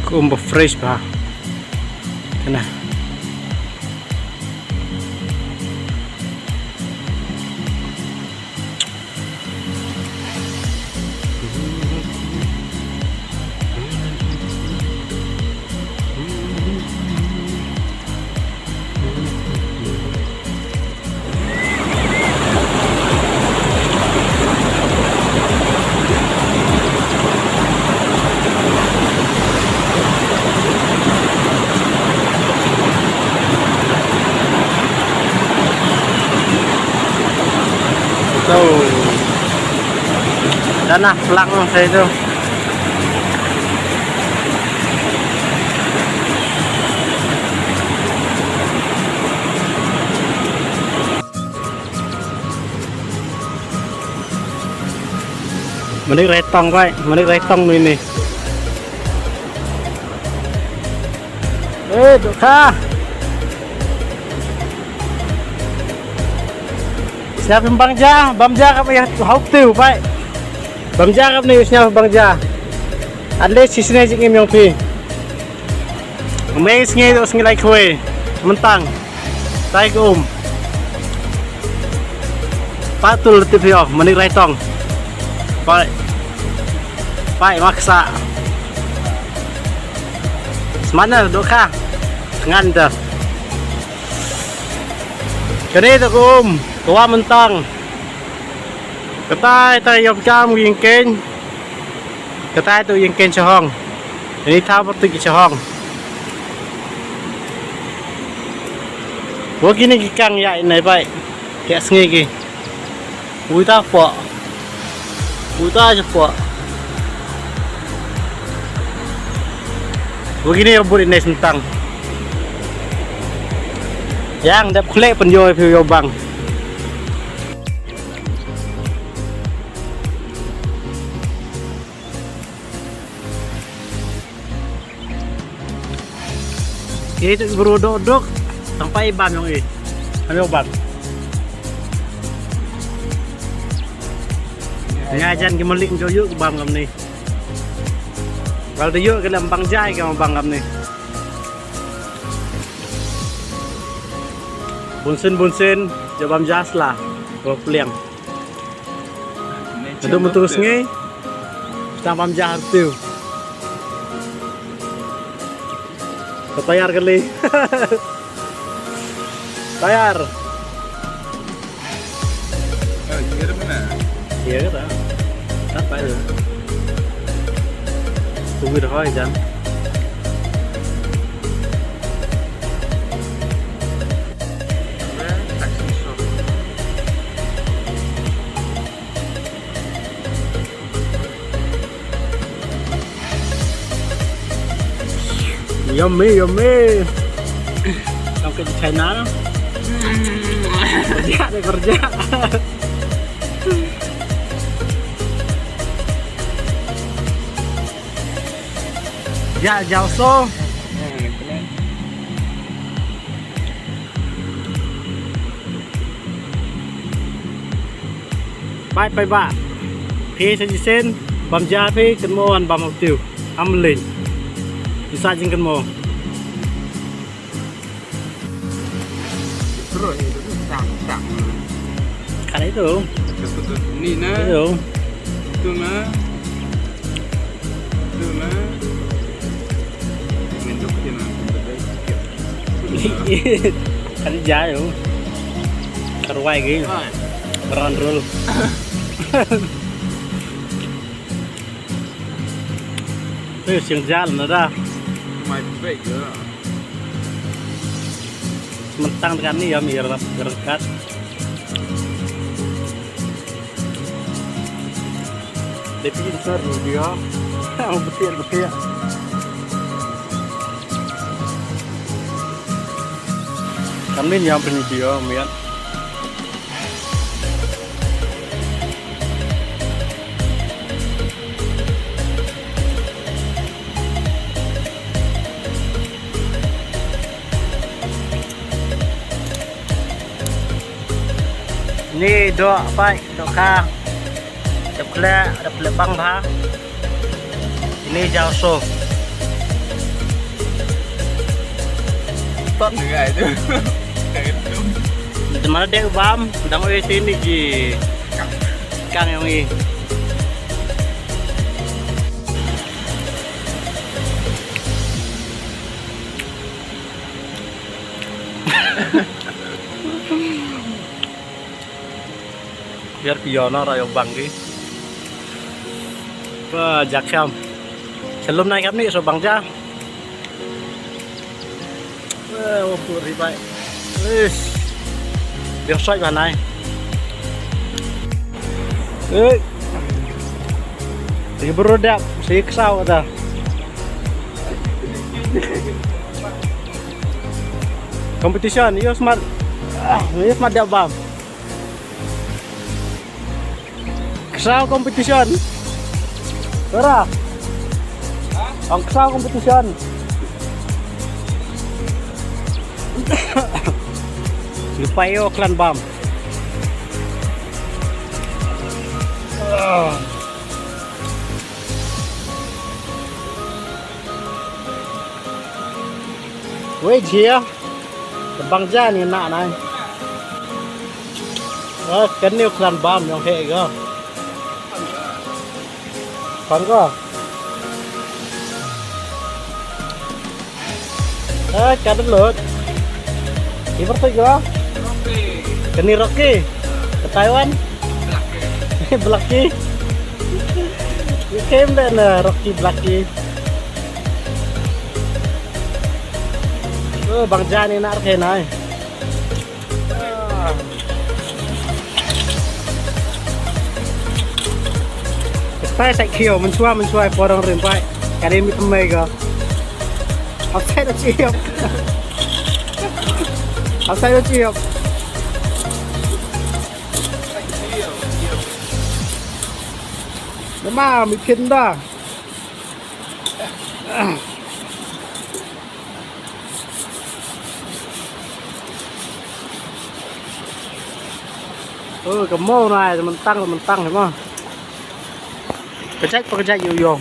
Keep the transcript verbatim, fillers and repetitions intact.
Kumba fresh bha. Kane. Tuh. Dana pelang saya itu. Mane raitong bai, mane raitong ni ni. Eh, dohkha. Sñiaw phi bam ja, bam ja kap ya hok tiu bai. Bam ja kap ni sñiaw phi bam ja. At least shisne jingim yong phi. Mei sngi doh sngi lai khwai. Mentang. Tai ka um. Patul tip yo, mane raitong. Pai. Pai maksa. Smanar dohkha. Ngan dah. Kane to ka um, ka wa mentang. Katai tai yom kam wi ngkeng. Katai to wi ngkeng chahong. Ini thaw batu ki chahong. Wa kini ki kang ya inai bai. Kya sngi ki. Ui ta pok. Ui ta je pok. Wa kini ya buri nes mentang. Yang dep khlek pen yo phi yo bang. Ito bru dok dok. Sampai bam yong i. Kami bam. Ngajan ki malik jo yu bam kam ni. Wal de yu ke lam bang jai kam bang kam ni. Bunsin bunsin jabam jasla. Ko pliang. Aduh mutu sngi. Tang bam jah tu. Tayar kali. Tayar. Iya kata. Apa itu? Tunggu dah kau jan. Yummy, yummy. Tong ke China no. Kerja deh kerja. Ya, jauh so. Bai pai ba. Phi sa jisen bam ja phi kynmo wan bam hok tiu. Am lin. Isa jing kynmo. Terus itu tang tang. Kan itu. Itu ni na. Itu. Itu na. Itu na. Mendok sih na. Kan jai tu. Karwai ke. Ran rul. Eh, siang jalan ada. Mai baik ya. Mentang kan ni ya, mi rap rekat. Dia pergi besar dia. Betul betul. Kami yang pergi dia, mian. Ni doh paid, doh kha. Dep khleh, dep khleh bang bha. Ini jauh so. Tot ni guys tu. Di mana dek bam, dang oi sini ji. Kang yang i. Biar pio na rayo bang ki. Ba jak siam. Selum nai kam ni so bang ja. Eh, oh, puri bai. Is. Biar soi ba nai. Eh. Ini baru dap, si kesau dah. Competition, yo smart. Ah, yo smart dap bam. Ksaw competition. Ora. Ong ksaw competition. Lupa yo klan bam. Wei jia. Bang ja ni na nai. Ah, kan ni klan bam yong he ga. Pang ga. Ah, kan lut. Ibar tu ga. Kan ni Rocky. Ke Taiwan. Blacky. You came then uh, Rocky Blacky. Oh, bang ja ni na ke nai. Pai sai khio, mynshuwa, mynshuwa, porong rim pai. Kali mi tmai ga. Hap sai da chiop. Hap sai da chiop. Nama mi phin da. Ơ, ka mo nai, mentang, mentang, mo. Kejat, kejat, yo, yo.